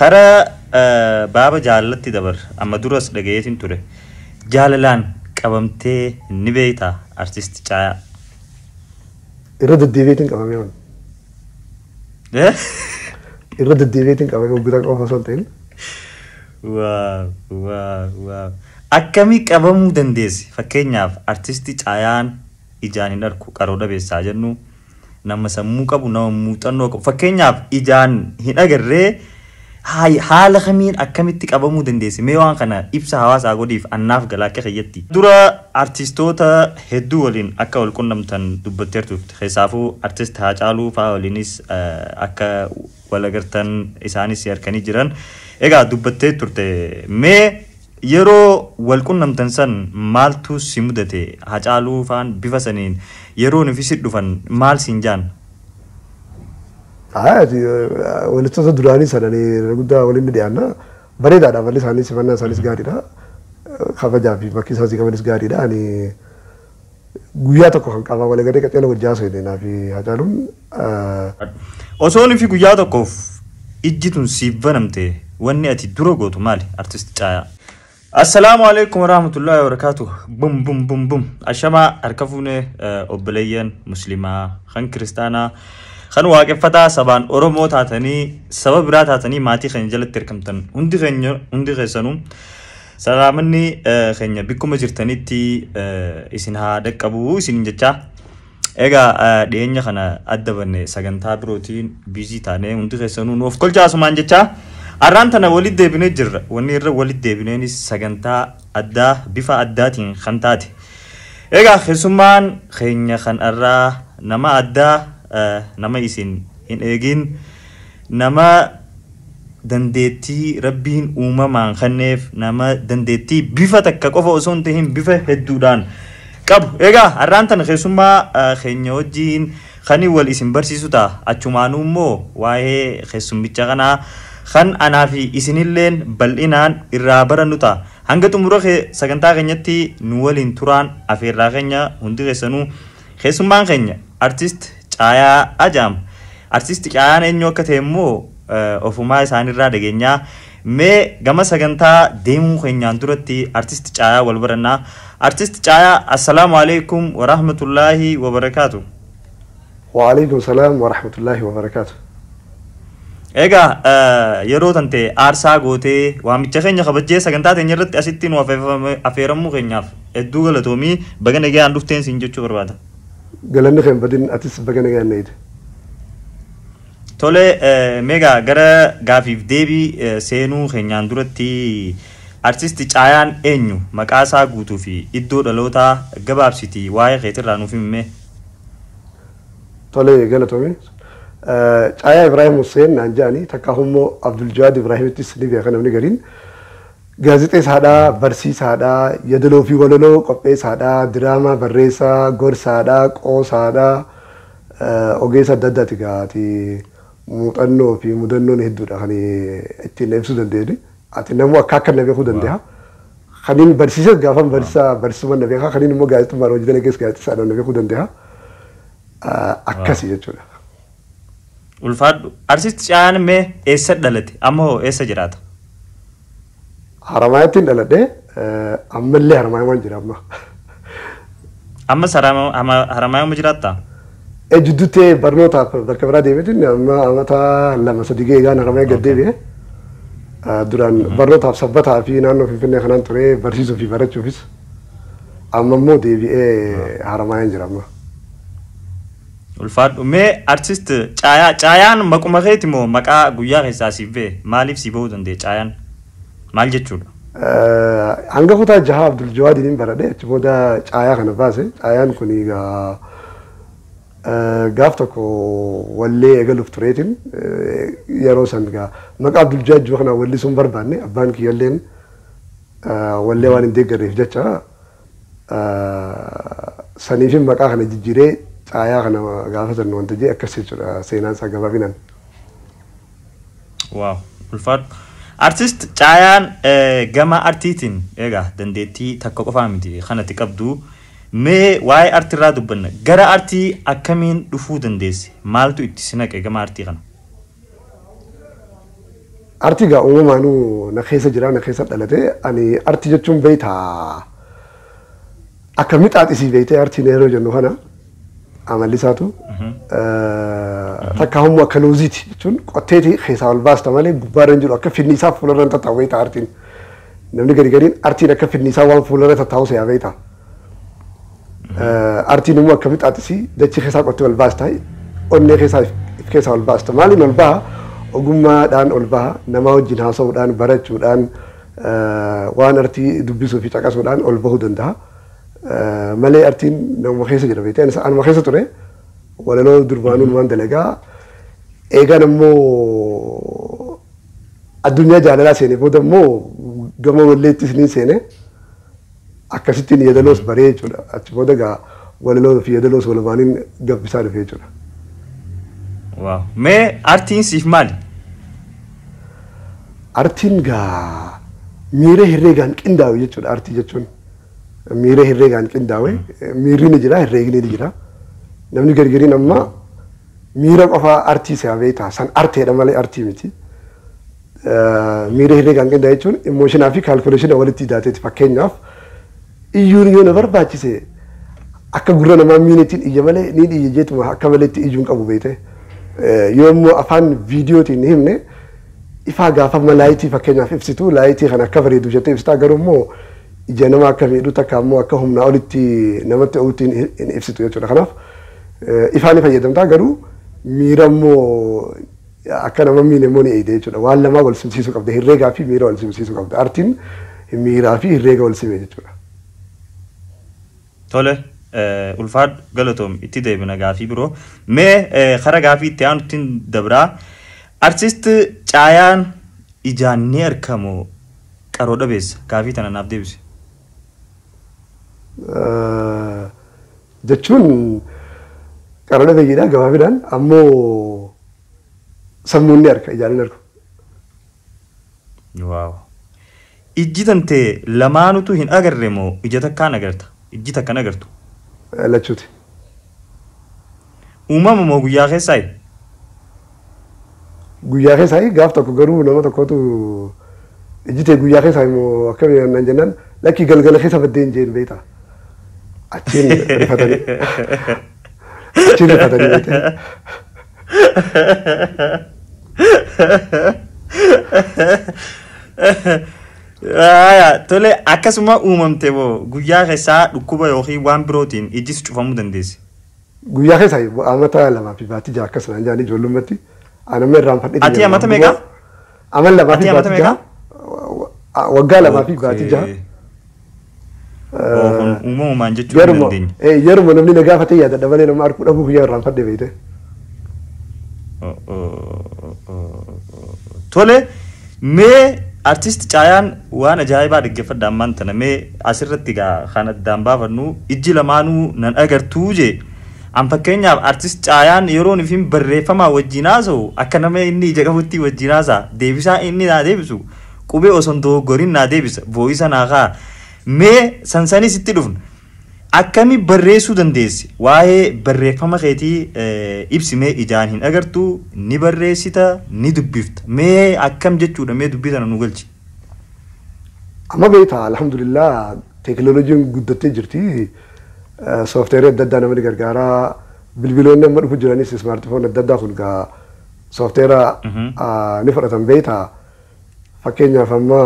Karaa baaba jaalalatti dabar amma duras dhagayeetiin ture. Jaalalaan qabamtee ni beektaa artist Caayaa? Irra deddeebiitiin qabamee waan. Irra deddeebiitiin qabamee guddaa qofa osoo hin ta'in. Waaw waaw waaw. Akkamii qabamuu dandeesse? Fakkeenyaaf artistii Caayaan ijaan hin arku qaroo dhabeessaa jennu nama sammuu qabu nama muuxannoo qabu fakkeenyaaf ijaan hin agarree haala kamiin akkamitti qabamuu dandeesse? Mee waan kana ibsa hawaasaa godhiif annaaf galaa akka kiyyatti. Dura artistoota hedduu waliin akka wal qunnamtan dubbatteertu keessaafuu artist Haacaaluu fa'aa waliinis akka wal agartan isaanis harkanii jiran. Egaa dubbattee turte mee yeroo wal qunnamtan san maaltu si mudate? Haacaaluu fa'aan bifa saniin yeroo nufi si dhufan maal siin jaan? Walittota duraanii sananii guddaa waliin ni dhiyaanna. Bareedaadha malli isaanii simannaa isaanis gaariidha. Kabajaa fi bakki isaanii qabanis gaariidha. Ani guyyaa tokko kan qaba walii gadee qaceela wajjin haasofne naa fi Haacaaluun. Osoo nufi guyyaa tokkoof ijji tun siif banamte wanni ati dura gootu maali artist Caayaa? Assalaamu alaikum warahmatullahi wabarakatuh. Bum bum bum bum. Ashamaa harka fuunee obboleeyyan muslimaa kan kiristaanaa kan waaqeffataa sabaan Oromoo taatanii saba biraa taatanii maatii keenya jalatti hirkamtan hundi keenya hundi keessanuu salaamanni keenya bikkuma jirtanitti isin haa dhaqqabu isin jechaa. Egaa dhiyeenya kana adda banne sagantaa birootiin biizii taanee hundi keessanuu nuuf kolchaa asumaan jechaa. Har'aan tana walitti deebinee jirra. Wanni irra walitti deebineenis sagantaa addaa bifa addaatiin kan taate. Egaa keessummaan keenya kan irraa nama addaa nama isin hin eegin nama dandeettii rabbiin uumamaan kenneef nama dandeettii bifa takka qofa osoo hin tahin bifa hedduudhaan qabu. Egaa har'aan tana keessummaa keenya wajjin kan wal isin barsiisu ta'a. Achumaanuu immoo waa'ee keessummicha kanaa kan anaa fi isinilleen bal'inaan irraa barannu ta'a. Hanga xumura sagantaa keenyatti nu waliin turaan afeerraa keenya hundi keessanuu keessummaan keenya artist Caayaa Ajaam. Artist Caayaan eenyu akka ta'e immoo ofumaa isaanirraa dhageenyaa. Mee gama sagantaa deemuu keenyaan duratti artist Caayaa wal barannaa. Artist Caayaa assalaamu alaikum warahmatullaahi wabarakaatu. Waalaikum salaam warahmatullaahi wabarakaatu. Egaa yeroo tante aarsaa gootee waamicha keenya kabajjee sagantaa teenya irratti asitti nu affeeramuu keenyaaf hedduu galatoomii baga nagaan dhufteen siin jechuu barbaada. Galanni kan badin atis baga nagaan nayite. Tole meegaa gara gaafiif deebii seenuu keenyaan duratti artisti Caayaan eenyu maqaa isaa guutuu fi iddoo dhalootaa gabaabsitii waa'ee keetirraa nuuf himi. Tole galatoomii. Caayaa Ibrahim Hussein naan jedhanii takka immoo Abdul Jawaad Ibrahimittis ni beeka namni gariin. Gaazexeessaadhaa, barsiisaadhaa, yaadaloo fi walaloo qopheessaadhaa, diraamaa barreessaa, gorsaadhaa, qoosaadhaa, ogeessa adda addaati gaati muuxannoo fi mudannoon hedduudha kan ittiin ibsuu dandeenyu. Ati namuu akka akka na beekuu danda'a. Kaniin barsiisas gaafa barsiisaa barsiisuma na beeka, kaniin immoo gaazexummaan hojii dalagees gaazexeessaadhaan na beekuu danda'a. Akkasii jechuudha. Ulfaadhu. Artist Caayaan mee eessa dhalate? Amma hoo eessa jiraata? Haramaayatti dhaladhe ammallee Haramaayaa jira amma. Ammas Haramaayyaa jiraattaa? Jidduutti barnootaaf bakka biraa deemeetiin amma amata 2-3 ga'ee gaan Haramaayyaa gad deebi'e. Duraan barnootaaf sabbataa fi naannoo Finfinnee kanaan ture barsiisuu fi barachuufis amma immoo deebi'ee Haramaayyaan jira amma. Ulfaadhu. Mee artist Caayaa Caayaan maquma keeti moo maqaa guyyaa keessaa siif ba'e? Maaliif si ba'uu danda'e Caayaan? Maal jechuudha? Hanga kutaa jaha Abdul Jawaadiin baradhe achi booda Caayaa kana baase. Caayaan kun egaa gaaf tokko wallee eegaluuf tureetiin yeroo san egaa maqaa Abdul Jawaad jiru kana wallisuun barbaanne abbaan kiyyalleen wallee waan hin deeggarreef jecha saniifin maqaa kana jijjiiree Caayaa kana gaafa san wanta jee akkas jechuudha seenaan isaa gabaabinaan. Waaw ulfaadhu. Artist Caayaan gama artiitiin egaa dandeettii takka qofaa miti kanatti qabdu. Mee waa'ee artiirraa dubbanna. Gara artii akkamiin dhufuu dandeesse? Maaltu itti si naqe gama artii kana? Artii gaa uumamaanuu na keessa jira, na keessa dhalate. Ani artii jechuun beektaa akka mixaaxisii beektee, artiin yeroo jennu kana amalli isaatu takka humna akka looziiti jechuun qotteeti keessaa ol baasta malee gubbaarra hin jiru, akka finniisaa fuularra hin tattaa'u beektaa artiin. Namni gadi gadiin artiin akka finniisaa waan fuularra tattaa'u se'aa beektaa. Artiin immoo akka mixaaxisii dachii keessaa qottee ol baasta, onnee keessaa if keessaa ol baasta. Maaliin ol baha? Ogummaadhaan ol baha, nama wajjin haasa'uudhaan, barachuudhaan, waan artii dubbisuu fi caqasuudhaan ol bahuu danda'a. Malee artiin nama keessa jira beektee, anis anuma keessa ture, walaloo durbaanuun waan dalagaa. Eegaan immoo addunyaa jaalalaa seene, booda immoo gama walleettis ni seene, akkasittiin yeedaloos baree jechuudha. Achi booda gaa walaloo fi yeedaloos walumaaniin gabbisaa dhufe jechuudha. Waaw. Mee artiin siif maali? Artiin gaa miira herreegaan qindaa'u jechuudha artii jechuun. Miira herreegaan qindaa'e, miirri ni jira, herreegni ni jira. Namni gargariin amma miira qofa artii si'a beektaa, san arteedha malee artii miti. Miira herreegaan qindaa'e jechuun emotion fi calculation walitti hidhaateeti. Fakkeenyaaf, iyyuun yoo na barbaachise akka gurra namaa miinettiin iyya malee ni iyya jeetuma akka maleetti iyyuun qabu beekte. Yoo immoo afaan viidiyootiin himne, ifaa gaafa light fakkeenyaaf ibsitu, light kan akka bareedu jettee ibsitaa, garuu immoo ija nama akka miidhu takka immoo akka humnaa olitti namatti oolutti hin ibsitu jechuudha. Kanaaf ifaa ni fayyadamtaa, garuu miira immoo akka nama miine immoo ni eeyde jechuudha. Waan lamaa wal simsiisuu qabda. Herreegaa fi miira wal simsiisuu qabda. Artiin miiraa fi herreega wal sime jechuudha. Tole, ulfaadhu, galatoom, itti deebina gaafii biroo. Mee kara gaafii itti aanutti dabraa. Artist Caayaan ijaan ni argamu qaroo dhabeessa? Gaafii tana naaf deebisi. Jechuun qaroo dhabeeyyiidha gabaabinaan, ammoo sammuun ni arga, ijaan hin argu. Waaw. Ijji tantee lamaanutu hin agarre moo ija takkaan agarta? Ijji takkan agartu? Lachuuti. Uumama moo guyyaa keessaayi? Guyyaa keessaa. Gaaf tokko garuu nama tokkotu ijji tee guyyaa keessaa immoo akkamii naan jennaan, lakkii, galgala keessa baddee hin jeen beektaa. Achiin rifatanii. Achiin rifatanii beektaa. Tole, akkasuma uumamte moo guyyaa keessaa dhukkuba yookiin waan birootiin ijjis cufamuu dandeessi? Guyyaa keessaa amata 2 fi baatii 6 akkas naan jedhanii ijoollummaatti. Ani amma irraanfadhee. Ati amata meeqa? Amal lamaa fi Ati amata baatii meeqa? 6. Waggaa 2 fi baatii 6. Kun uumamumaan jechuu hin dandeenya. Yeruma namni na gaafatee yaadadha malee nama arguu dhabuu guyyaa irraanfadhe beekte. Tole, mee artist Caayaan waan ajaa'ibaa dhaggeeffadha ammaan tana. Mee asirratti gaa kan addaan baafannu, ijji lamaanuu nan agartuu jee. An fakkeenyaaf artist Caayaan yeroo ifin barreeffamaa wajjin haasa'u akka nama inni ija qabutti wajjin haasa'a. Deebisaa inni naa deebisu qubee osoo hin dogoggorin naa deebisa. Voice naa kaa'a. Mee sansanis itti dhufna. Akkami barreessuu dandeessi? Waa'ee barreeffama keetii ibsi mee. Ijaan hin agartuu, ni barreessita, ni dubbifta. Mee akkam jechuudha? Mee dubbii tana nu galchi. Amma beektaa, alhamdulillah, teekinooloojiin guddattee jirti. Software adda addaa namni gargaaraa. Bilbiloonni amma dhufu jiranis smartphone adda addaa kun gaa software ni fudhatan beektaa. Fakkeenyaaf, amma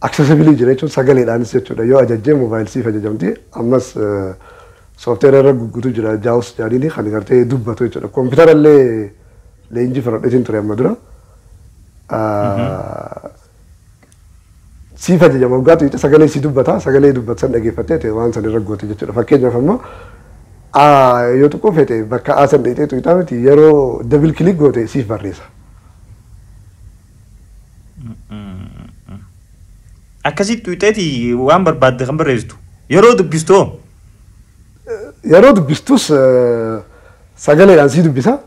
accessible jira jechuun sagaleedhaanis jechuudha. Yoo ajajjee mobile siif ajajamti. Ammas software irra guggutu jira, JAWS jedhanii kan gartee dubbatu jechuudha. Kompiitara illee leenjii fudhadheetiin ture amma dura. Siif ajajama waggaatu sagalee si dubbata, sagalee dubbatu san dhaggeeffattee waan san irra goote jechuudha. Fakkeenyaaf, amma yoo xiqqoo feete bakka A san dheexee tuqxaa miti, yeroo double click goote siif barreessa. Akkasitti tuqxeeti waan barbaadde kan barreessitu. Yeroo dubbistoo? Yeroo dubbistus sagaleedhaan sii dubbisa,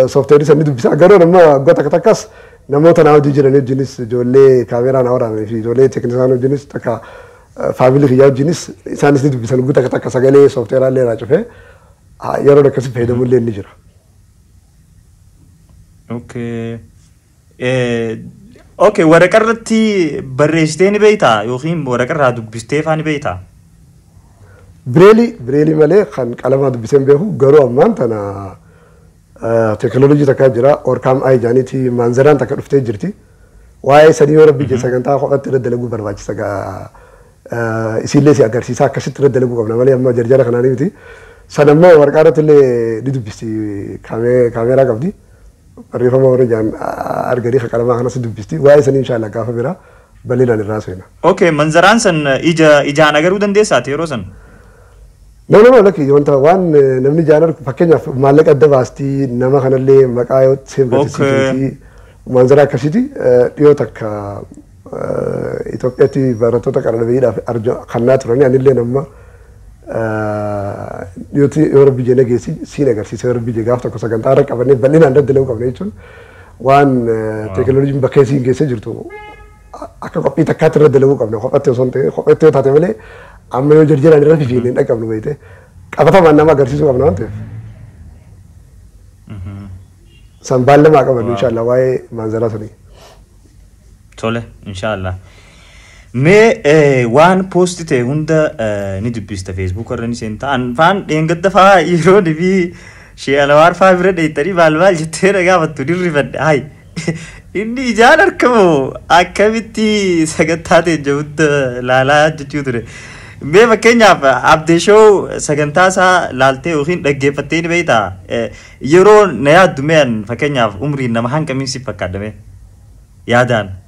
software san ni dubbisa. Garuu nama waggaa takka takkas namoota naa hojii jiran wajjinis, ijoollee kaameraa naa waraabanii fi ijoollee teeknisaan wajjinis, takka family kiyyaa wajjinis, isaanis ni dubbisan. Waggaa takka takka sagalee software illee irraa cufee yeroo akkasii fayyadamullee ni jira. Okay. Okay, waraqaa irratti barreessitee ni beektaa yookiin waraqaa irraa dubbistee faa ni beektaa? Bireelii malee kan qalamaa dubbisee hin beeku. Garuu ammaan tana teekinooloojii takkaa jira, OrCam Eye jaaniiti, maanzaraan takka dhuftee jirti. Waa'ee sanii yoo rabbi jee sagantaa kophatti irra dalaguu barbaachisa gaa, isiillee si agarsiisa, akkasitti irra dalaguu qabna malee amma jarjara kanaanii miti. Sana immoo waraqaa irratti illee ni dubbisti, kaameeraa qabdi. Barreeffama warra jaan arganii kan qalamaa kanas dubbisti. Waa'ee sanii inshallah gaafa biraa bal'inaan irraa seena. Okay, manzaraan san ija ijaan agaruu dandeessaati yeroo san? No, no, no, lakki, wanta waan namni ijaan argu, fakkeenyaaf maallaqa adda baastii, nama kanallee maqaa yoo save gootisiifti, manzaraa akkasiiti. Dhiyoo takka Itoophiyaatti barattoota qara-dhabeeyyiidhaaf kannaa turanii, anillee nama dhiyootti yoo rabbi jee nageessi siin agarsiisa, yoo rabbi jee gaaf tokko sagantaa irra qabannee bal'inaan dalaguu qabna jechuun waan teekinooloojiin bakka isiin geessee jirtu akka qophii takkaatti irra dalaguu qabna, kophatti osoo hin ta'in, kophatti yoo taate malee amma yoo jarjaraan irra fifiine hin dhaqqabnu, beekte, qabatamaan nama agarsiisuu qabna waan ta'eef. San baallamaa qabannu inshallah waa'ee maanzaraa sanii. Tole, inshallah. Mee waan post ta'e hunda ni dubbista, Facebook irra ni seenta. An faan dheengadda faa yeroo fi shee Alawaar faa bira dheettanii maal maal jettee na gaafattu dirrifadhe. Hayi. Inni ijaan argamu akkamitti sagantaa ta'e hunda laalaa jechuu ture. Mee fakkeenyaaf Abdee Show sagantaa isaa laaltee yookiin dhaggeeffattee ni beektaa? Yeroo na yaaddu mee an fakkeenyaaf umriin nama hanqamiin si fakkaadha mee? Yaadaan.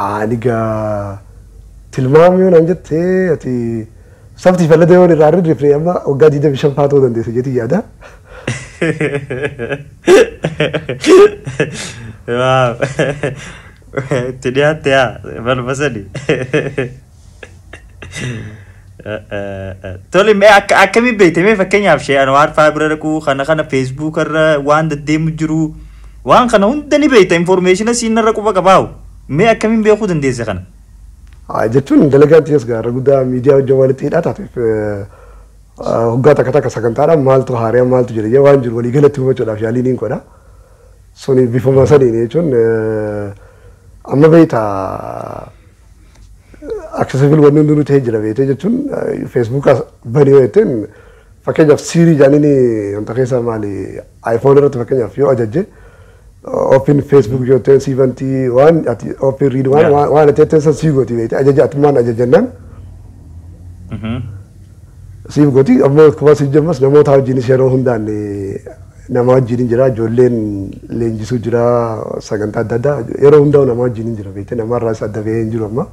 Ani gaa tilmaamuu yoo naan jettee, ati sabti falladee yoo irraa rirrifne amma waggaa 25 faa ta'uu dandeessa jeetii yaada. Waaw. Itti dhiyaatte yaa balfa sadi. Tole, mee akka akkamii beekte mee fakkeenyaaf shee Anwaar faa bira dhaquu kana kana Facebook irra waan deddeemu jiru waan kana hunda ni beekta, information siin irra quba qabaawu, mee akkamiin beekuu dandeesse kana? Jechuun dalagaan tiyas gaara guddaa miidiyaa wajjin walitti hidhaa taateef hoggaa takka takka sagantaadhaan maaltu haaree maaltu jira jee waan jiru walii galatti hubachuudhaaf yaalii niin godha. Suni bifuma saniin jechuun amma beektaa accessible wanni hundinuu ta'ee jira, beektee, jechuun Facebooka banii yoo jetteen, fakkeenyaaf Siri jaaniin wanta keessa maali iPhone irratti fakkeenyaaf yoo ajajje, open Facebook yoo jetteen sii bantii, waan ati open read waan waan ati jetteen san sii gooti, beektee, ajaja atummaan ajajjannaan siif gooti. Ammoo akkuma si jemmas namoota wajjinis yeroo hundaan nama wajjin jira, ijoolleen leenjisuu jira, sagantaa adda addaa yeroo hundaa nama wajjin jira, beektee, namarraas adda bahee hin jiru. Amma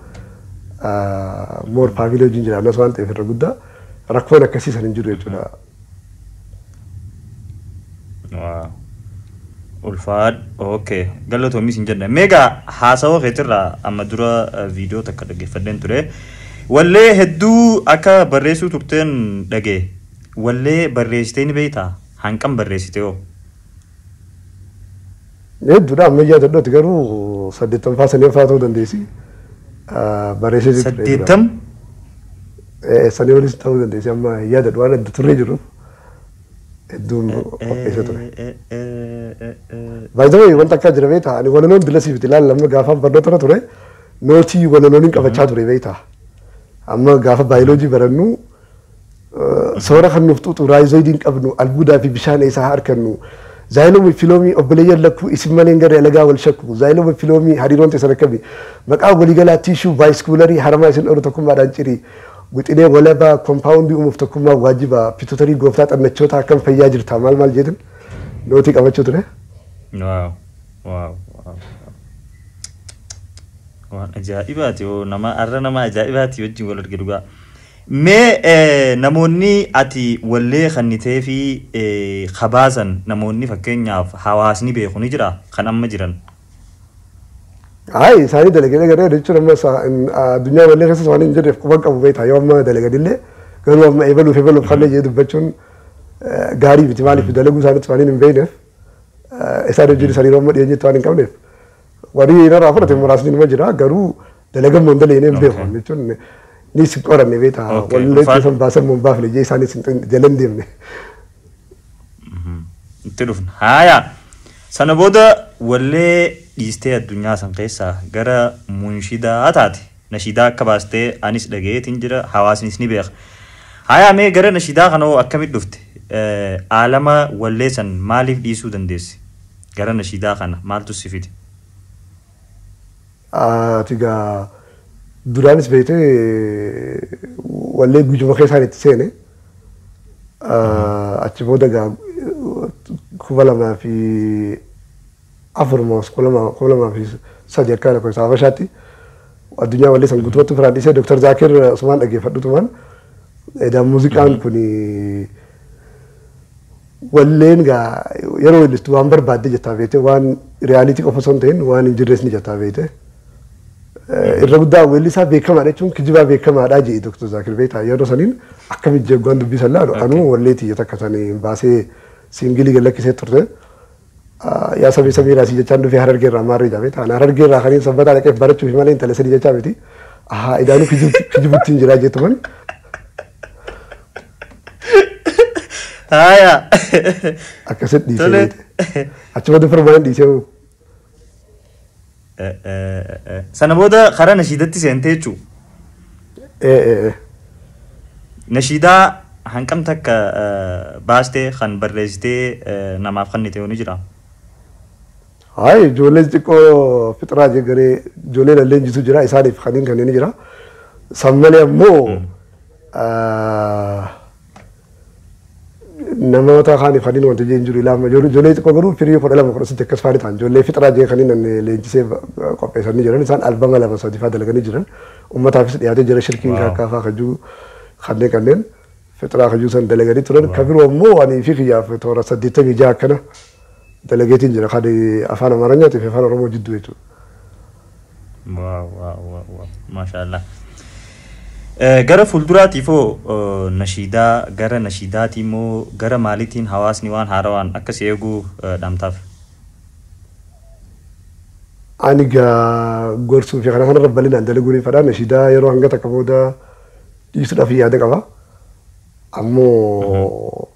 more family wajjin jira annas waan ta'eef irra guddaa rakkoon akkasii san hin jiru jechuudha. Waaw. Ulfaadh. Okay. Galatoomis hin jenna. Meegaa haasawaa keetirraa amma dura viidiyoo takka dhaggeeffadheen ture. Wallee hedduu akka barreessuu turteen dhagee. Wallee barreessitee ni beektaa? Hanqam barreessite hoo? Hedduudha, ammayyaa dadhooti, garuu 80ffaa sanii fa'aa ta'uu dandeessi. Barreessee ture. 80? Sanii olis ta'uu dandeessi, amma yaadadhu waan adda turree jiru. Hedduun qopheessee ture. By the way, wanta akka jira beektaa, ani walaloon dilasiif itti ilaalla, amma gaafa barnoota irra ture nootii walaloon hin qabachaa ture, beektaa. Amma gaafa baayoloojii barannu, soora kan nuuf xuuxu rhizoidii hin qabnu, albuudaa fi bishaan isaa harkannu. Xylemii phloemii obboleeyyan lakkuu, isin malee hin garee alagaa wal shakku. Xylemii phloemii hariiroon teessan akkami, maqaa waliigalaa tissue vascularii, haramaa isin dhoru tokkummaadhaan cirii. Wixinee walabaa compoundii uumuuf tokkummaa waajiba, pituitarii gooftaa xannachoota, akkam fayyaa jirta, maal maal jedhan nootii qabachuu ture. Waaw. Waan ajaa'ibaati yoo nama har'a nama ajaa'ibaati wajjin wal arge dhugaa. Mee namoonni ati wallee kannitee fi kabaasan, namoonni fakkeenyaaf hawaasni beeku ni jira kan amma jiran? Hayi, isaanii dalaganii garee jechuun amma addunyaa wallee keessa waan hin jirreef quban qabu, beektaa, yoo amma dalaganillee garuu amma ebaluuf ebaluuf kan jee dubbachuun gaarii miti. Maaliif dalaguu isaaniitti waan hin beekneef, isaan wajjin isaanii amma dhiyeenyatti waan hin qabneef, warri irraa fudhate muraasni nima jira, garuu dalagan moo hin dalagne hin beeku jechuun ni si qoranne, beektaa, wallee keessan baasan moo hin baafne jee isaanis jala hin deemne. Itti dhufna. Haaya. Sana booda wallee dhiistee addunyaa san keessaa gara munshidaa taate. Nashidaa akka baastee anis dhagayeetiin jira, hawaasnis ni beeka. Hayaa, mee gara nashidaa kana hoo akkamitti dhufte? Aalama wallee san maaliif dhiisuu dandeesse? Gara nashidaa kana maaltu si fide? Ati gaa duraanis beektee wallee guyyuma keessaan itti seene. Achi booda gaa 2004 moo 2003 akka lakkoofsa Habashaatti addunyaa wallee san guutumatti ofirraa dhiisee Dr. Zaakir Usmaan dhaggeeffadhutumaan edaa muuziqaan kun walleen gaa yeroo weellistu waan barbaadde jettaa beekte, waan reality qofa osoo hin ta'in waan hin jirres ni jettaa beekte. Irra guddaa weellisaa beekamaadha jechuun kijibaa beekamaadha jedhe Dr. Zaakir beektaa. Yeroo saniin akkamitti jeegwaan dubbisan laalu anuu wallee tiyya takka sanii baasee single gad lakkisee turte. Yaa sabii samii raasii jechaan dhufee Harargee irraa maarree jaa beektaa. Harargee irraa kaniin Sabbataa dhaqeef barachuuf malee intala sadii jechaa miti. Ahaa, idaanuu kijibutti hin jiraa jettuman. Haaya. Akkasitti dhiisee beekte. Achi booda firmaan dhiisee hoo. Sana booda karaa nashiidatti seentee jechuudha. Nashiidaa hanqam takka baastee kan barreessitee namaaf kennite ni jira? Hayi, ijoollee xixiqqoo fixraa jegaree ijoollee lalleenjitu jira, isaaniif kanneen kanneen jira. San malee ammoo namoota kaaniif kanneen wanta jeen jiru ilaama. Ijoollee xixiqqoo garuu firii 12 18 akkas faana ta'an ijoollee fixraa jee kanneen leenjisee qopheessanii jiran, isaan albama lama sadii fa'aa dalaganii jiran, uummataafis dhiyaatee jira. Shirkiin kaakkaa fa'aa kajuu kanneen fixraa kajuu san dalaganii turan. Kan biroo ammoo ani fi kiyyaaf toora 86 akkana dalageetiin jira, kan afaan Amaaranyaatii fi afaan Oromoo jidduu jechuudha. Wow wow wow wow, maashaallah. Gara fuulduraatiif hoo nashiidaa gara nashiidaatii immoo gara maaliitiin hawaasni waan haarawaan akkas eeguu dhamtaaf? Ani gaa gorsuu fi kana kanarra bal'inaan dalaguu ni fedha. Nashiidaa yeroo hanga takka booda dhiisuudhaaf yaada qaba. Ammoo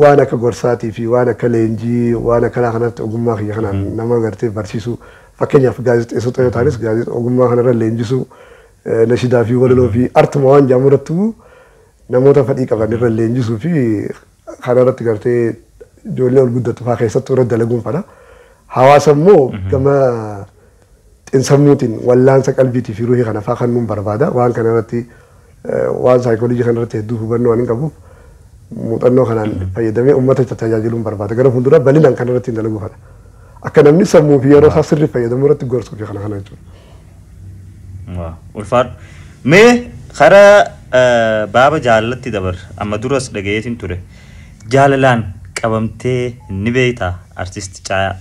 waan akka gorsaatii fi waan akka leenjii waan akkanaa kanatti ogummaa kiyya kanaan nama gartee barsiisuu, fakkeenyaaf gaazexeessota yoo ta'anis gaazexaa ogummaa kanarra leenjisuu, nashiidaa fi walaloo fi artuma waan jedhamu irrattuu namoota fedhii qaban irra leenjisuu fi kanarratti gartee ijoollee ol guddattu fa'aa keessattuu irra dalaguun fedha. Hawaasa immoo gama xinsammuutiin wallaansa qalbiitii fi ruhii kana fa'aa kan nuun barbaada. Waan kana irratti waan saayikooloojii kana irratti hedduu hubannoo waan hin qabuuf muuxannoo kanaan fayyadamee uummata tajaajiluun barbaada. Gara fuulduraa bal'inaan kana irratti hin dalaguu fedha. Akka namni sammuu fi yeroo isaa sirrii fayyadamuu irratti gorsuu fi kana kana jechuudha. Ulfaadhu. Mee karaa baaba jaalalatti dabar, amma duras dhagayeetiin ture. Jaalalaan qabamtee ni beektaa, artist Caayaa?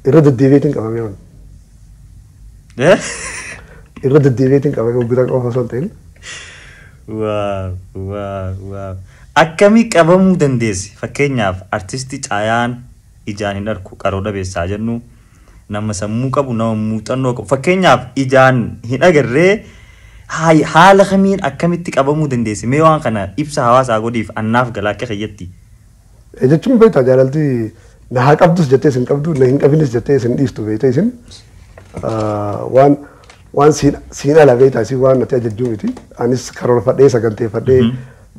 Irra deddeebiitiin qabamee waan. Irra deddeebiitiin qabamee hoggutaa qofa osoo hin ta'in. Wow wow wow. Akkamii qabamuu dandeesse? Fakkeenyaaf artistii Caayaan ijaan hin arku, qaroo dhabeessaa jennu, nama sammuu qabu, nama muuxannoo qabu. Fakkeenyaaf ijaan hin agarree haala kamiin akkamitti qabamuu dandeesse? Mee waan kana ibsa hawaasaa godhiif, annaaf galaa akka kiyyatti. Jechuun beektaa, jaalalti na haa qabdus jettee isin qabdu, na hin qabinis jettee isin dhiistu beektaa. Isin waan siin ala beektaa, isin waan natti ajajjuu miti. Anis karoorfadhee saganteeffadhee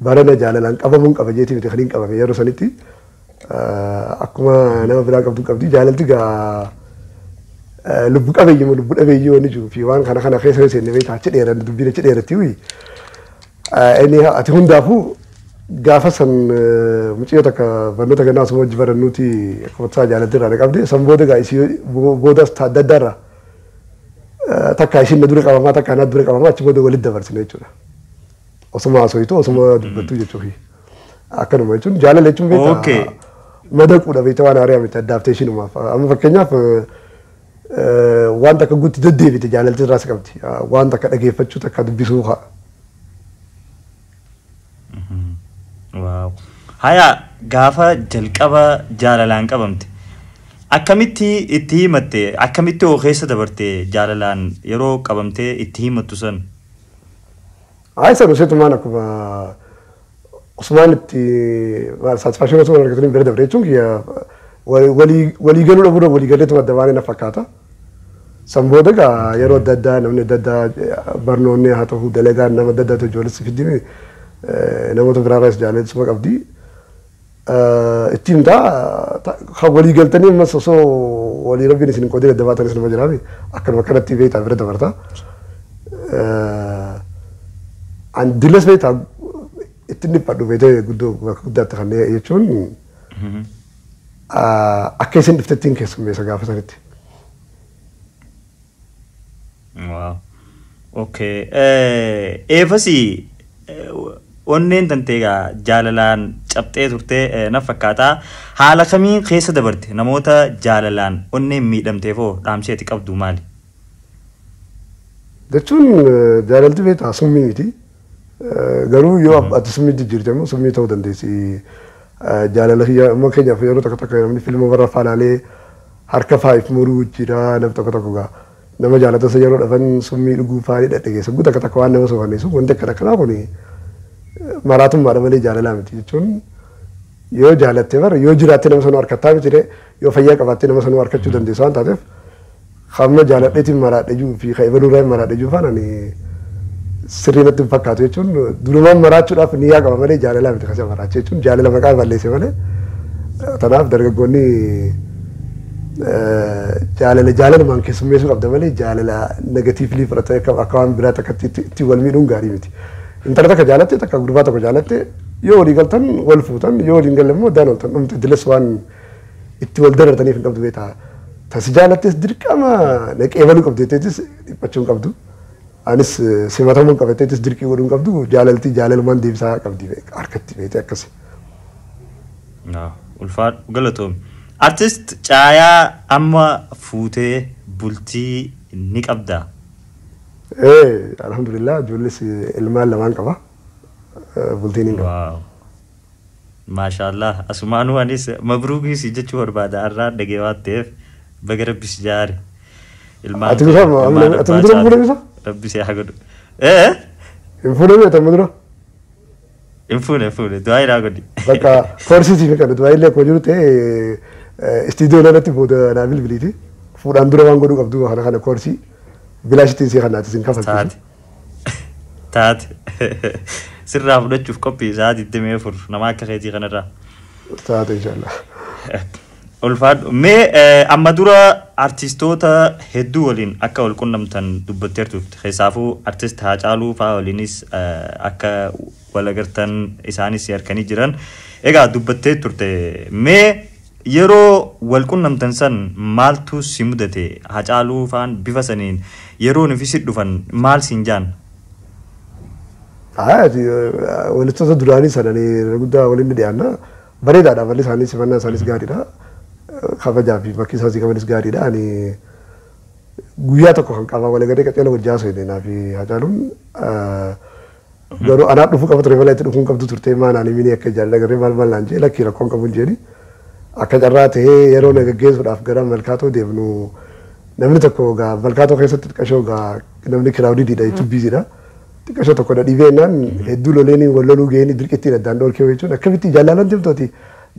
barana jaalalaan qabamuun qaba jeetii miti kan hin qabame. Yeroo sanitti akkuma nama biraa qabdu qabdi jaalalti. Gaa lubbu qabeeyyii moo lubbu dhabeeyyii waan jiru fi waan kana kana keessa seenne beektaa, achi dheeran dubbiin achi dheeratti uyi. Inni ati hundaafuu gaafa san mucayyoo takka barnoota gannaa osoo hojii barannuuti akkuma tasaa jaalalti irraa na qabde. San booda gaa isii boodas adda addaarraa takka ishiin na dura qabamaa, takka na dura qabamaa, achi booda walitti dabarsine jechuudha. Osuma haasoftu, osuma dubbattu jechuufi. Akkanuma jechuun jaalala jechuun beektaa madaquudha beektaa, waan haaraa miti, adaptationumaaf. Amma fakkeenyaaf waan takka guutti deddeebite jaalalti irraa si qabdi. Waan takka dhageeffachuu, takka dubbisuu fa'a. Wow. Haya, gaafa jalqaba jaalalaan qabamte akkamitti itti himatte? Akkamitti hoo keessa dabarte jaalalaan yeroo qabamtee itti himattu san? Hayi, san useetumaan akkuma Usmaan itti satisfaction osoo argatanii bira dabre jechuun kiyya. Walii galuu dhabuudha walii galeetu adda baanee na fakkaata. San booda egaa yeroo adda addaa namni adda addaa barnoonni haa ta'u dalagaan nama adda addaatu ijoolles fiddimi namoota biraarraas jaalallisuma qabdi. Ittiin taa kan walii galtanii ammas osoo walii rabbiin isin qoodee adda baatanis nama jiraami akkanuma akkanatti beektaa bira dabarta. An dilas beektaa ittiin dhiphadhu beektee guddoo bakka guddaatti kanneen jechuun akka isin dhuftettiin keessummeessa gaafa sanitti. Wow. Okay. Eefasi onneen tantee egaa jaalalaan cabxee turtee na fakkaata. Haala kamiin keessa dabarte namoota jaalalaan onneen miidhamteefoo dhaamsi ati qabdu maali? Jechuun jaalalti beektaa summii miti. Garuu yoo ati summii jijjiirte immoo summii ta'uu dandeessi. Jaalala kiyya amma keenyaaf yeroo tokko tokko namni filma warra faalaalee harka faayiif muruu jira nam tokko tokko gaa. Nama jaalata isa yeroo dhafan summii dhuguu fa'aa dhadhageessa. Guutuu takka takka waan nama sofanneessu wanti akkana akkanaa kuni maraatummaadha malee jaalalaa miti jechuun yoo jaalatte bara yoo jiraatte nama sanuu harkattaa miti yoo fayyaa qabaatte nama sanuu harkachuu dandeessu waan taateef hamma jaaladheetiin maraadhe jiru fi kan ebaluurraa hin maraadhe jiru faana sirrii natti hin fakkaatu jechuun durumaan maraachuudhaaf niyyaa qaba malee jaalalaa miti kasi maraache jechuun jaalala maqaa balleesse malee. Tanaaf dargaggoonni jaalala jaalalumaan keessummeessuu qabda malee jaalala negatiivlii fudhatee akka waan biraa takka itti wal miidhuun gaarii miti. Intala takka jaalatte takka gurbaa tokko jaalatte yoo walii galtan wal fuutan yoo waliin galle immoo daan ooltan dhumte diles waan itti wal darartaniif hin qabdu beektaa. Tasi jaalattes dirqama naqee baluu qabdu jetteetis dhiphachuu hin qabdu. Anis simatamuu hin qabatteetis dirqii godhuu hin qabdu jaalaltii jaalalumaan deebisaa qabdi harkatti beektee akkasi. Ulfaadhu galatoomi. Artist Caayaa amma fuutee bultii ni qabdaa? Alhamdulillah ijoolles ilmaan lamaan qaba. Bultiin hin qaba. Maashaallah asumaanuu anis mabruukii si jechuu barbaada har'aan dhagee waan ta'eef baga rabbi si jaare. Ilmaan Ati dura ati dura fuudhee bisa? Rabbi si haa godhu. Hin fuudhee ati dura? Hin fuune hin fuune du'aa irraa godhi. Bakka koorsiitii fi kan du'aa illee akkuma jiru ta'e istiidiyoo irratti booda naa bilbiliiti. Fuudhaan dura waan godhuu qabdu kana kana koorsii bilaashittiin si kanaati sin kafalchiisu. Taate. Sirraa fudhachuuf qophii isaa 24 nama akka keetii kanarraa. Taate inshallah. Ulfaadhu. Mee amma dura artistoota hedduu waliin akka wal qunnamtan dubbatteertu keessaafuu artist Haacaaluu fa'aa waliinis akka wal agartan isaanis harkanii jiran. Egaa dubbattee turte. Mee yeroo wal qunnamtan san maaltu si mudate? Haacaaluu fa'aan bifa saniin yeroo nufi si dhufan maal siin jaan? Walittota duraanii sananii guddaa waliin dhiyaanna. Bareedaadha malli isaanii simannaa isaanis gaariidha. Kabajaa fi bakki isaas qabanis gaariidha. Ani guyyaa tokko kan qabaa walii gadee qaceela wajjaa seene naa fi Haacaaluun garuu anaa dhufuu qaba ture malee itti dhufuu hin qabdu turte maa naan himini akka jaalala garee maal maal naan jee lakkii rakkoon qabu hin jeeni. Akka carraa ta'ee yeroo na gaggeessuudhaaf gara Malkaatoo deemnu namni tokko gaa Malkaatoo keessatti xiqqashoo gaa namni kiraawdiidha jechuun biiziidha. Xiqqashoo tokko na dhibee naan hedduu loleeni wal loluu gaheen dirqittiin addaan dhoorkee jechuun akkamitti jaalalan deemtooti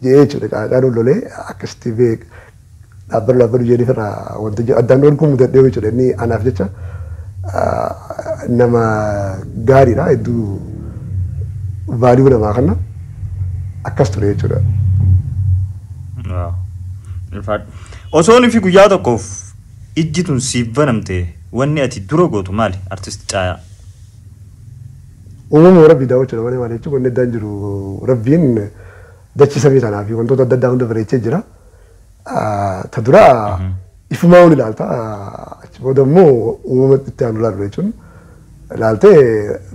jee jechuudha. Haacaaluun lolee akkasitti beek dhaabbadhu dhaabbadhu jedhee firraa wanta addaan dhoorkuu mudadhee jechuudha. Inni anaaf jecha nama gaariidha hedduu vaaliyuu namaa kana akkas ture jechuudha. Osoo nufi guyyaa tokkoof ijji tun siif banamte wanni ati dura gootu maali artist Caayaa? Uumama rabbii daawwachuudha malee maal jechuun wanni addaan jiru rabbiin dachii samii tanaa fi wantoota adda addaa hunda bareechee jira. Ta dura ifumaa ol ilaalta achi booda immoo uumama itti aanu ilaalu jechuun ilaaltee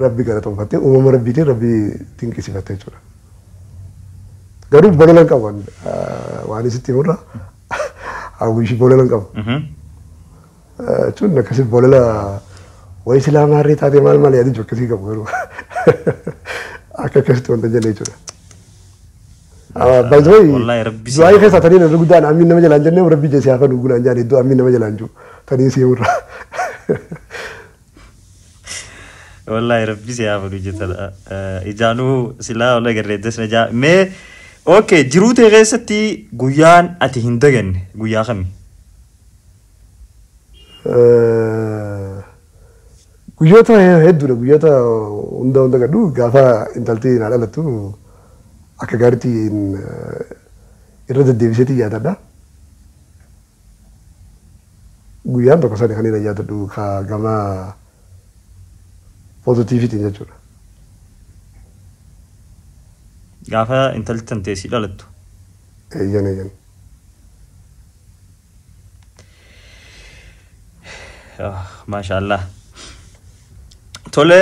rabbi galatoonfattee uumama rabbiitiin rabbii dinqisiifatte jechuudha. Garuu bolola hin qabu waan isitti himurra hawwiishii bolola hin qabu. Jechuun akkasii bolola wayi silaa maarree taatee maal maal yaadu akkasii qabu garuu akka akkasitti wanta jenne jechuudha. By the way, du'aa keessaa tanii namni guddaan amiin nama jalaan jennee rabbi jee siyaafaa dhugulaan jaan iddoo amiin nama jalaan jiru tanii si himurra. Wallahi rabbi siyaafaa dhugu jettadha. Ijaanuu silaa wal agarreeddes na jaa. Mee Okay, jiruu ta'e keessatti guyyaan ati hin daganne guyyaa kami? Guyyoota hedduudha. Guyyoota hunda hunda gadhu gaafa intalti naa dhalattu akka gaariitti irra deddeebiseetii yaadadha. Guyyaan tokko sani kan inni yaadadhu gama poozitiiviitiin jechuudha. Gaafa intalti tantee si dhalattu. Eeyyan eeyyan. Maashaallah. Tole,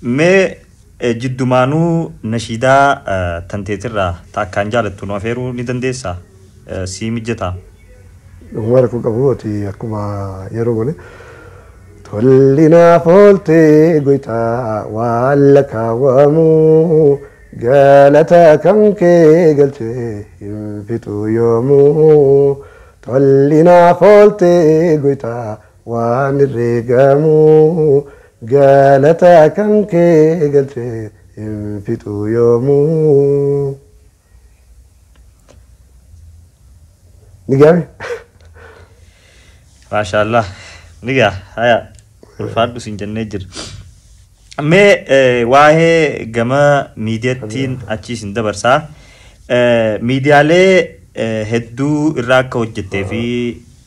mee jiddumaanuu nashiidaa tanteetirraa takkaan jaalattu nu afeeruu ni dandeessaa? Sii mijataa? Dhuguma rakkoo qabu ati akkuma yeroo goone. Tolli naaf ooltee goytaa waan lakkaawwamu galata kan kee galchee hin fixu yoomuu. Tolli naaf ooltee goytaa waan herreegamu galata kan kee galchee hin fixu yoomuu. Ni gaame? Maashaallah. Ni gaa haya ulfaadhu siin jennee jira. Mee waa'ee gama miidiyaattiin achi isin dabarsaa. Miidiyaalee hedduu irraa akka hojjettee fi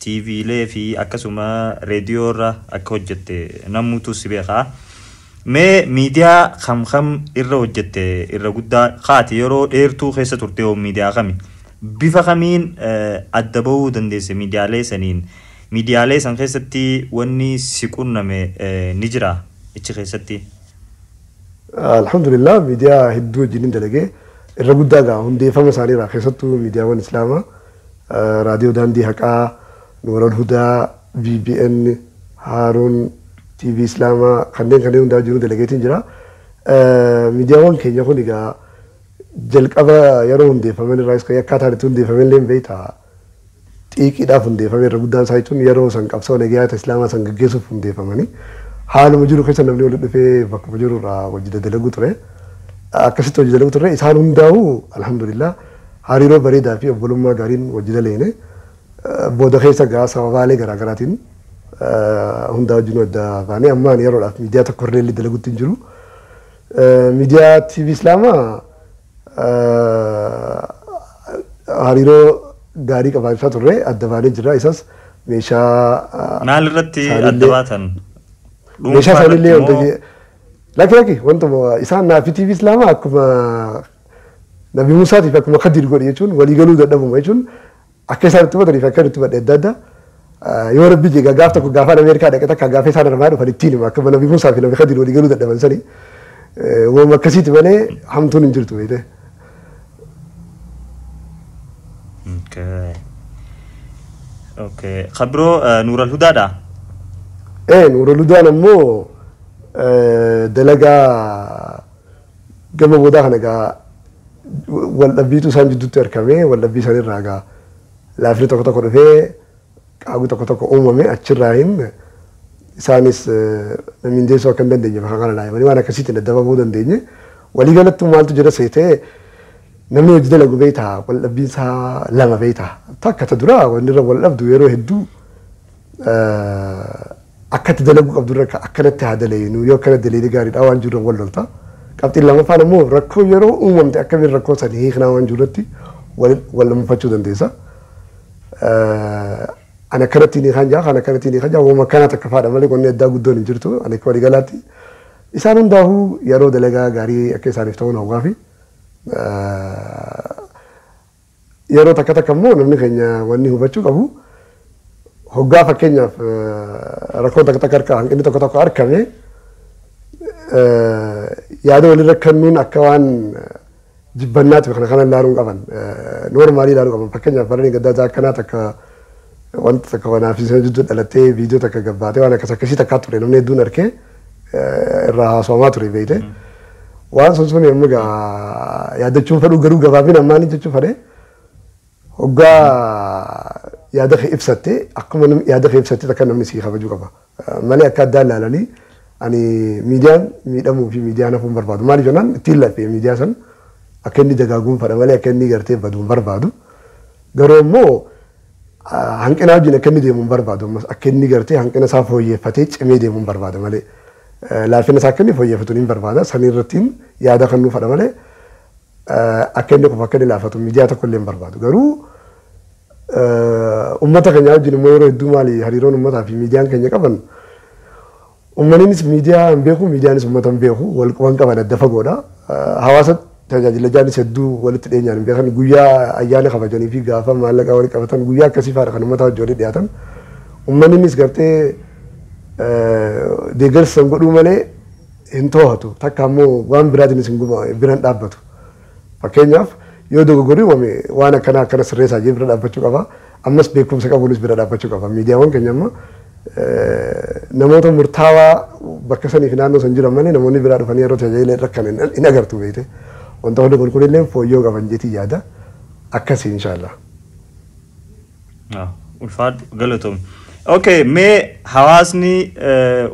TVlee fi akkasuma reediyoo irra akka hojjette namuutu si beekaa. Mee miidiyaa kam kam irra hojjette irra guddaa haati yeroo dheertuu keessa turte hoo miidiyaa kami? Bifa kamiin adda bahuu dandeesse miidiyaalee saniin? Miidiyaalee san keessatti wanni si qunname ni jira ichi keessatti? Alhamdulillah, miidiyaa hedduu wajjin dalagee irra guddaa gaa hundeeffama isaaniirraa keessattuu miidiyaawwan Islaamaa raadiyoo Daandii Haqaa, Nuural Hudaa, VBN, Haaruun, TV Islaamaa kanneen hundaa wajjin dalageetiin jira. Miidiyaawwan keenya kun egaa jalqaba yeroo hundeeffaman irraa ka'ee akkaataan itti hundeeffaman illee beektaa xiiqiidhaaf hundeeffame irra guddaan isaa jechuun yeroo san qabsoo nagayaa Islaamaa san gaggeessuuf hundeeffamanii haaluma jiru keessa namni walitti dhufee bakkuma jiru irraa hojii dalagu ture. Akkasitti hojii dalagu ture isaan hundaa'u alhamdulillah hariiroo bareedaa fi obbolummaa gaariin hojii daleene booda keessa gaa sababaalee garaagaraatiin hundaa wajjin adda baanee ammaan yeroodhaaf miidiyaa tokko illee dalaguutti hin jiru. Miidiyaa TV Islaamaa hariiroo gaarii qabaachaa turre adda baanee jira isas meeshaa Maal irratti adda baatan? Meeshaa isaaniillee wanta lakki lakki wantuma isaan naafi TV Islaamaa akkuma Nabi Musaatiif akkuma Khadiir godhe jechuun walii galuu dadhabuma jechuun akka isaan itti hubataniif akka itti hubadhe adda adda. Yoo rabbi jee gaaf tokko gaafaan Ameerikaa dhaqe takka gaafa isaan armaa dhufan ittiin hima akkuma Nabi Musaa fi Nabi Khadiir walii galuu dadhaban sani. Waan akkasiiti malee hamtuun hin jirtu beekte. Okay. Okay. Khabiroo Nuural Hudaadha? Nuural Hudaan ammoo dalagaa gama boodaa kana gaa waldhabbiitu isaan jidduutti argame waldhabbii isaaniirraa gaa laafni tokko tokko dhufee qaawwi tokko tokko uumame achirraa hin isaanis mindeessuu akka hin dandeenye bakka kana laayimanii waan akkasiitiin adda bahuu dandeenye. Waliigalatti maaltu jira seetee namni hojii dalagu beektaa waldhabbiin isaa lama beektaa takka ta duraa wanni irra wal dhabdu yeroo hedduu akkatti dalaguu qabdu irra akkanatti haa daleenu yoo akkana daleeni gaariidha waan jiru wal lolta. Qabxiin lammaffaan immoo rakkoo yeroo uumamte akkamiin rakkoo sanii hiiknaa waan jirutti wal lammaffachuu dandeessa. Ani akkanatti ni kan jaa kan akkanatti ni kan jaa waan akkanaa takka faadha malee qonni addaa guddoon hin jirtu ani akka waliigalaatti. Isaan hundaafuu yeroo dalagaa gaarii akka isaaniif ta'uun hawwaa fi yeroo takka takka immoo namni keenya wanni hubachuu qabu hoggaa fakkeenyaaf rakkoon takka takka harka hanqinni tokko tokko argame yaada walirra kennuun akka waan jibbannaatti kana kana ilaaluu qaban noormaalii ilaaluu qaban fakkeenyaaf barri gaddaa akkanaa takka wanta takka wanaaf isa jidduu dhalattee viidiyoo takka gabbaatee waan akkas akkasii takkaa ture namni hedduun arkee irraa haasawamaa ture beekte. Waan sun sun yommuu gaa yaadachuun fedhu garuu gabaabin ammaanii jechuu fedhe hoggaa yaada kee ibsatte akkuma yaada kee ibsatte takka namni sii kabajuu qaba. Malee akka addaan ilaalanii ani miidiyaan miidhamuu fi miidiyaan hafuun barbaadu. Maaliif jennaan ittiin lafee miidiyaa san Akka inni dagaaguun fedha malee akka inni gartee baduu hin barbaadu. Garuu immoo hanqina wajjin akka inni deemu hin barbaadu. Ammas akka inni gartee hanqina isaa fooyyeffatee cimee deemu hin barbaada malee. Laafina isaa akka inni fooyyeffatu hin barbaada. Sanii irrattiin yaada kan nuu fedha malee akka inni qofa akka inni laafatu miidiyaa tokko illee hin barbaadu. Garuu uummata keenya wajjin immoo yeroo hedduu maali hariiroon uummataa fi miidiyaan keenya qaban, uummannis miidiyaa hin beeku, miidiyaanis uummata hin beeku, wal quban qaban adda fagoodha. Hawaasa tajaajila jaanis hedduu walitti dhiyeenyaan hin beekan. Guyyaa ayyaana kabajanii fi gaafa maallaqa walitti qabatan, guyyaa akkasii fa'aadha kan uummata wajjin walitti dhiyaatan. Uummannis gartee deeggarsa hin godhuu malee hin to'atu. Takka ammoo waan biraatiinis hin biran dhaabbatu. Fakkeenyaaf, yoo dogoggorri uumame waan akkana akkana sirreessaa jee bira dhaabbachuu qaba. Ammas beekumsa qabuunis bira dhaabbachuu qaba. Miidiyaawwan keenya amma namoota murtaawaa bakka sanii fi naannoo san jiran malee namoonni biraa dhufanii yeroo tajaajila rakkan hin agartu beekte. Wanta hundi qulqullinni fooyyoo qaban jeetii yaada. Akkasii inshaallah. Ulfaadhu, galatoom. Okay, mee hawaasni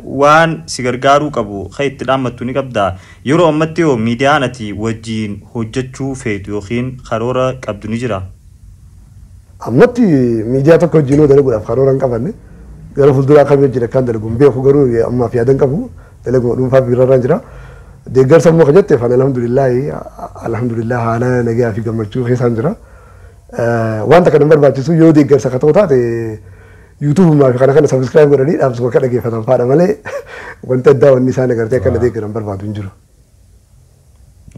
waan si gargaaruu qabu kan itti dhaammattu ni qabdaa. Yeroo ammatti yoo miidiyaan ati wajjin hojjechuu feetu yookiin karoora qabdu ni jira? Ammatti miidiyaa tokko wajjin dalaguudhaaf karoora hin qabanne. Gara fuulduraa kamii wajjin akkaan dalagu hin beeku, garuu ammaaf yaada hin qabu. Dalaguma dhuunfaa birarraan jira. Deeggarsa immoo kan jetteef ani alhamdulillaahi, alhamdulillah, haala nagaa fi gammachuu keessaan jira. Wanta kana barbaachisu yoo deeggarsa akka ta'u taate, yuutuubumaa fi kana kana subscribe godhanii dhaamsuma akka dhageeffatan fa'aadha malee wanta addaa wanni isaan agartee akka na deeggaran barbaadu hin jiru.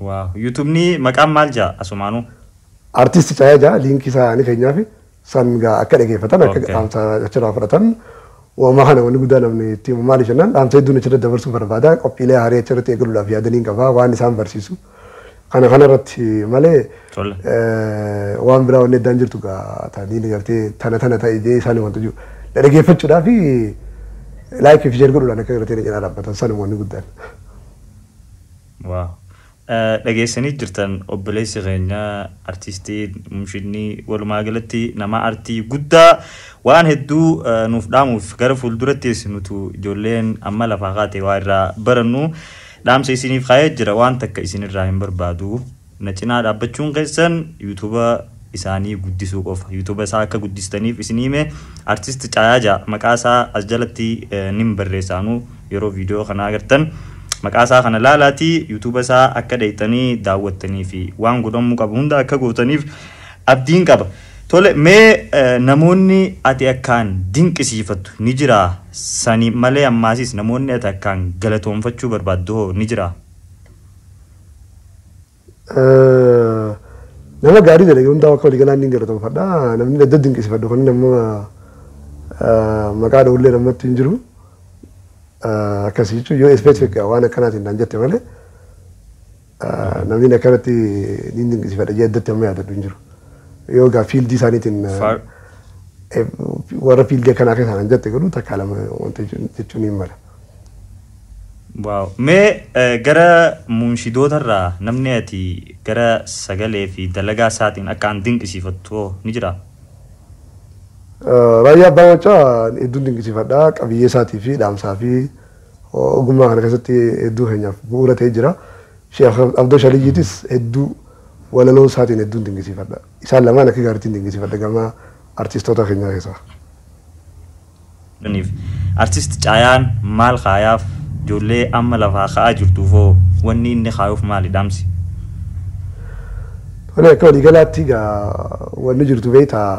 Waaw, yuutuubni maqaan maal jaa asumaanuu? Artisti Caayaa jaa. Liinkii isaa ni keenyaaf san gaa akka dhageeffatan, akka dhaamsa achirraa fudhatan. Waama kana wanni guddaa namni itti himu maali jennaan, dhaamsa hedduun achirratti dabarsuu barbaada. Qophiilee haarii achirratti eegaluudhaaf yaadanii qaba waan isaan barsiisu. Kana kanarratti malee waan biraa wanni addaan jirtu gaa ta'anii gartee tana tana ta'e jee isaan wanta jiru. Dhaggeeffachuudhaa fi like fi share godhuudhaan akka gartee na cinaa dhaabbatan sanuma wanni guddaan. Waaw. Dhageessanii jirtan, obboleessi keenya artistii Munshinni walumaa galatti nama artii guddaa waan hedduu nuuf dhaamuuf gara fuuldurattis nutu ijoolleen amma lafaa kaate waa irraa barannu dhaamsa isiniif kaa'ee jira. Waan takka isinirraa hin barbaadu, na cinaa dhaabbachuun keessan yuutuuba isaanii guddisuu qofa. Yuutuuba isaa akka guddistaniif isinii hime. Artist Caayaa jaa. Maqaa isaa as jalatti nin barreessaanu. Yeroo viidiyoo kana agartan maqaa isaa kana laalaatii yuutuuba isaa akka dheeyxanii daawwattanii fi waan godhamuu qabu hunda akka gootaniif abdiin qaba. Tole, mee namoonni ati akkaan dinqisiifattu ni jira? Sani malee ammaasis namoonni ati akkaan galatoonfachuu barbaaddu hoo ni jira? Nama gaarii dalage hundaa akka waliigalaan ni galatoonfadha. Namni adda dinqisiifadhu kun nama maqaa dha'ullee namatti hin jiru. Akkasii jechuun yoo specific waan akkanaatiin naan jette malee namni akkanatti ni dinqisiifadha jee addatti amma yaadadhu hin jiru. Yoo gaa fiildii isaaniitiin warra fiildii akkanaa keessa naan jette garuu takka lama wanta jechuun hin mala. Waaw. Mee gara muunshidootarraa namni ati gara sagalee fi dalagaa isaatiin akkaan dinqisiifattu hoo ni jiraa? Raayyaa Abbaa Macaa hedduun dinqisiifadha. Qabiyyee isaatii fi dhaamsaa fi ogummaa kana keessatti hedduu keenyaaf bu'uura ta'ee jira. Sheekh Abdoo Shaliyyiitis hedduu walaloo isaatiin hedduun dinqisiifadha. Isaan lamaan akka gaariitiin dinqisiifadha gama artistoota keenyaa keessaa. Artist Caayaan maal kaayaaf? Ijoollee amma lafaa ka'aa jirtuufoo wanni inni kaayuuf maali dhaamsi? Tole, akka waliigalaatti egaa wanni jirtu beektaa,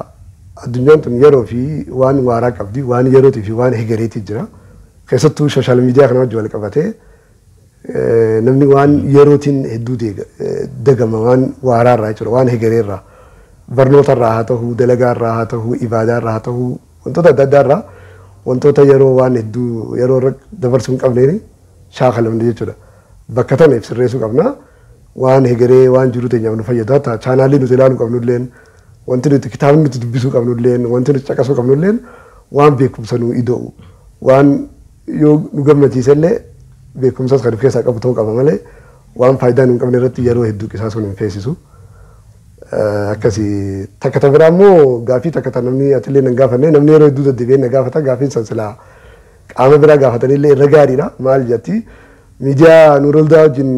addunyaan tun yeroo fi waan waaraa qabdi, waan yerootii fi waan hegereetii jira. Keessattuu social media kana wajjin wal qabatee namni waan yerootiin hedduu dagama, waan waaraarraa jechuudha, waan hegereerraa. Barnootarraa haa ta'uu, dalagaarraa haa ta'uu, ibaadaarraa haa ta'uu, wantoota adda addaarraa, wantoota yeroo waan hedduu yeroo irra dabarsuu hin qabneen shaakalamne jechuudha. Bakka tanaaf sirreessuu qabna. Waan hegeree waan jiru teenyaaf nu fayyadu hatta chaanaalii nuti ilaaluu qabnulleen, wanti nuti kitaabni nuti dubbisuu qabnulleen, wanti nuti caqasuu qabnulleen waan beekumsa nu ida'u, waan yoo nu gammachiisellee beekumsas kan of keessaa qabu ta'uu qaba malee waan faayidaa nu hin qabne irratti yeroo hedduu qisaasuun hin feesisu. Akkasii. Takka ta biraa immoo gaafii takka ta namni atillee nan gaafanne, namni yeroo hedduu deddeebi'ee na gaafata. Gaafiin san silaa qaama biraa gaafatanillee irra gaariidha. Maal jetti? Miidiyaa Nuuroldaa wajjin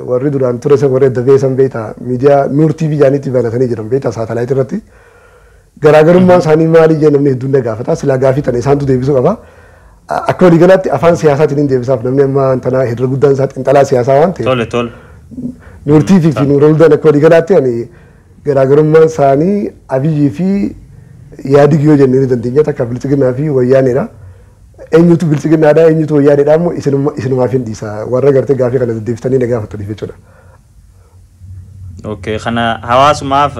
warri duraan ture san warri adda beesan beektaa miidiyaa Nuur TV jaaniitti banatanii jiran beektaa saatalaayit irratti. Garaagarummaan isaanii maali jee namni hedduun na gaafata. Silaa gaafii tana isaantu deebisuu qaba. Akka waliigalaatti afaan siyaasaatiin hin deebisaaf namni amma tanaa hirra guddaan isaa xiinxalaa siyaasaa waan ta'eef. Tole tole. Nuur TV fi Nuuroldaan akka waliigalaatti ani garaagarummaan isaanii Abiyyii fi Yaadig yoo jennee ni dandeenya takka Biltsiginnaa fi Wayyaaneedha. Eenyutu Biltsiginnaadha eenyutu Wayyaaneedha immoo isinumaaf hin dhiisa warra gartee gaafii kana deddeebistanii na gaafataniif jechuudha. Okay, kana hawaasumaaf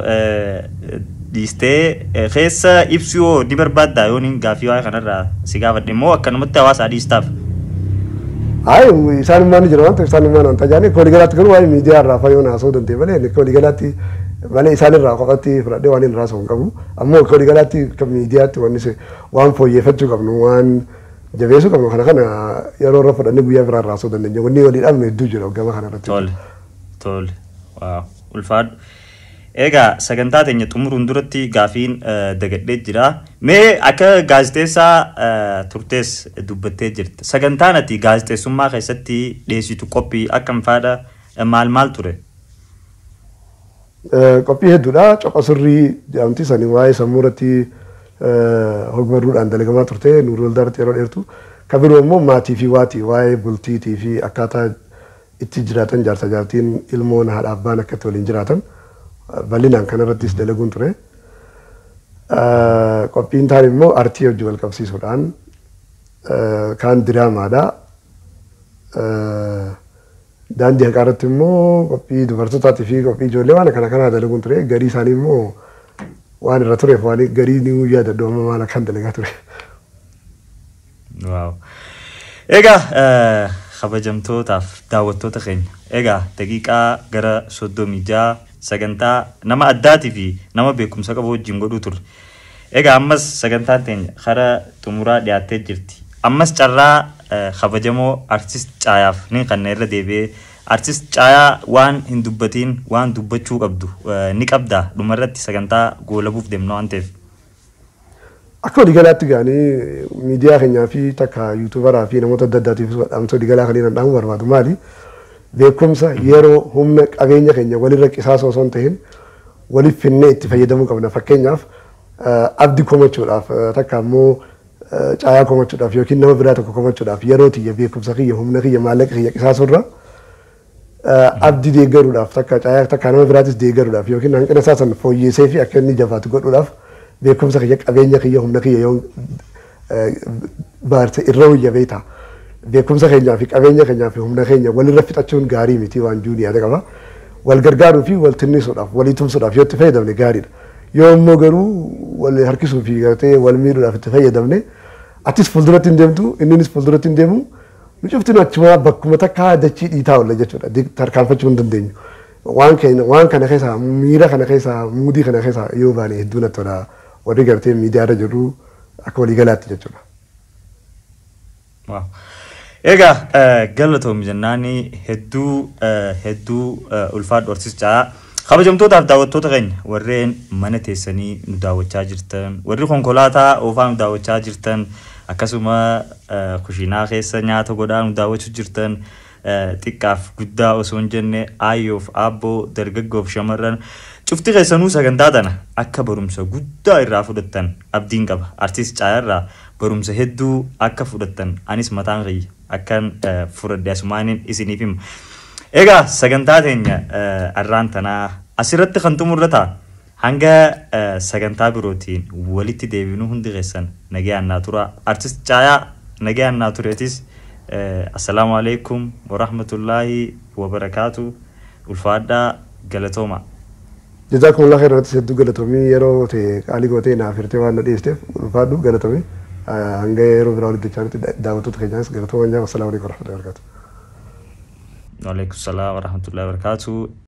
dhiistee keessa ibsu yoo ni barbaadda yoo niin gaafii waa'ee kanarraa si gaafadhe immoo akkanumatti hawaasaa dhiistaaf. Ayi isaanummaan ni jira waan ta'eef isaanummaan wanta jaanii akka waliigalaatti garuu waa'ee miidiyaa irraa fayyoo naasoo danda'e malee akka waliigalaatti malee isaan irraa qofatti fudhadhee waan hin raasuu hin qabu. Ammoo akka waliigalaatti akka miidiyaatti wanni waan fooyyeffachuu qabnu waan jabeessuu qabnu kana kana yeroo irra fudhannee guyyaa biraa raasuu dandeenya. Wanni walii dhabnu hedduu jira gama kana irratti. Tole tole waaw ulfaadhu. Egaa sagantaa teenya xumuruun duratti gaafiin dagadhee jira. Mee akka gaazexeessaa turtees dubbattee jirta. Sagantaan ati gaazexeessummaa keessatti dhiyeessitu qophii akkam faadha maal maal ture? Qophii hedduudha. Coqa sirrii jedhamti sanii waa'ee sammuu irratti hogbarruudhaan dalagamaa turte Nuurul Daarti yeroo dheertu. Kan biroo immoo maatii fi waatii waa'ee bultiitii fi akkaataa itti jiraatan jaarsa jaartiin ilmoon haadha abbaan akka itti waliin jiraatan bal'inaan kanarrattis dalaguun ture. Qophiin taan immoo artii hojii wal qabsiisuudhaan kaan diraamaadha. Daandii haqaa irratti immoo qophii dubartootaatii fi qophii ijoollee waan kana kanaa dalaguun ture. Garii isaanii immoo waan irra tureef waan garii ni yaadadhu amma maal akkan dalagaa ture. Waaw. Egaa kabajamtootaaf daawwattoota keenya. Egaa daqiiqaa gara 36 sagantaa nama addaatii fi nama beekumsa qabu wajjin godhuu turre. Egaa ammas sagantaan teenya karaa xumuraa dhiyaattee jirti. Ammas carraa kabajamoo artist Caayaaf ni kanna irra deebi'ee artist Caayaa waan hin dubbatiin waan dubbachuu qabdu ni qabda dhumarratti sagantaa goolabuuf deemna waan ta'eef. Akka waliigalaatti gaanii miidiyaa keenyaa fi takka yuutuubaraa fi namoota adda addaatiif dhaamsa waliigalaa kan inni dhaamu barbaadu maali? Beekumsa yeroo humna qabeenya keenya walirra qisaasoo osoo hin ta'in waliif finnee itti fayyadamuu qabna. Fakkeenyaaf abdii komachuudhaaf takka immoo caayaa komachuudhaaf yookiin nama biraa tokko komachuudhaaf yeroo tiyya beekumsa kiyya humna kiyya maallaqa kiyya qisaasurra abdii deeggaruudhaaf takka caayaa takka nama biraatis deeggaruudhaaf yookiin hanqina isaa san fooyyessee fi akka inni jabaatu godhuudhaaf beekumsa kiyya qabeenya kiyya humna kiyya yoo baarte irra wayya beektaa. Beekumsa keenyaa fi qabeenya keenyaa fi humna keenya walirra fixachuun gaarii miti waan jiru yaada qaba. Wal gargaaruu fi wal tinnisuudhaaf walii tumsuudhaaf yoo itti fayyadamne gaariidha. Yoo immoo garuu wal harkisuu fi gartee wal miidhuudhaaf itti fayyadamne atis fuulduratti hin deemtu inninis fuulduratti hin deemu nu cufti achuma bakkuma takka dachii dhiitaa oolla jechuudha. Tarkaanfachuu hin dandeenyu. Waan keenya waan kana keessa miira kana keessa muudii kana keessa yoo baane hedduu natti tola warri gartee miidiyaa irra jirru akka waliigalaatti jechuudha. Egaa galatoomi jennaani hedduu hedduu ulfaadhu artist Caayaa. Kabajamtootaaf daawwattoota keenya warreen mana teessanii nu daawwachaa jirtan warri konkolaataa oofaa nu daawwachaa jirtan akkasuma kushiinaa keessa nyaata godhaa nu daawwachuu jirtan xiqqaaf guddaa osoo hin jenne aayyoof aabboo dargaggoof shamarran cufti keessanuu sagantaa tana akka barumsa guddaa irraa fudhattan abdiin qaba. Artist Caayaa irraa barumsa hedduu akka fudhattan anis mataan kiyya akkan fudhadhe asumaaniin isiniif hima. Egaa sagantaa teenya arraan tanaa asirratti kan xumurra ta'a. Hanga sagantaa birootiin walitti deebinuu hundi keessan nagayaan naa tura. Artist Caayaa nagayaan naa tureetis. Assalaamu alaikum warahmatullaahi wabarakaatu. Ulfaadhaa galatooma. Jazaakumullah khairan hedduu galatoomii yeroo ta'e qaalii gootee naaf hirtee waan na dhiyeesteef ulfaadhu galatoomii. Hanga yeroo biraa walitti deebinutti daawwattoota keenyaas galatooma. Assalaamu alaikum warahmatullahi wabarakatuh. Waalaikum salaam warahmatullahi wabarakatuh.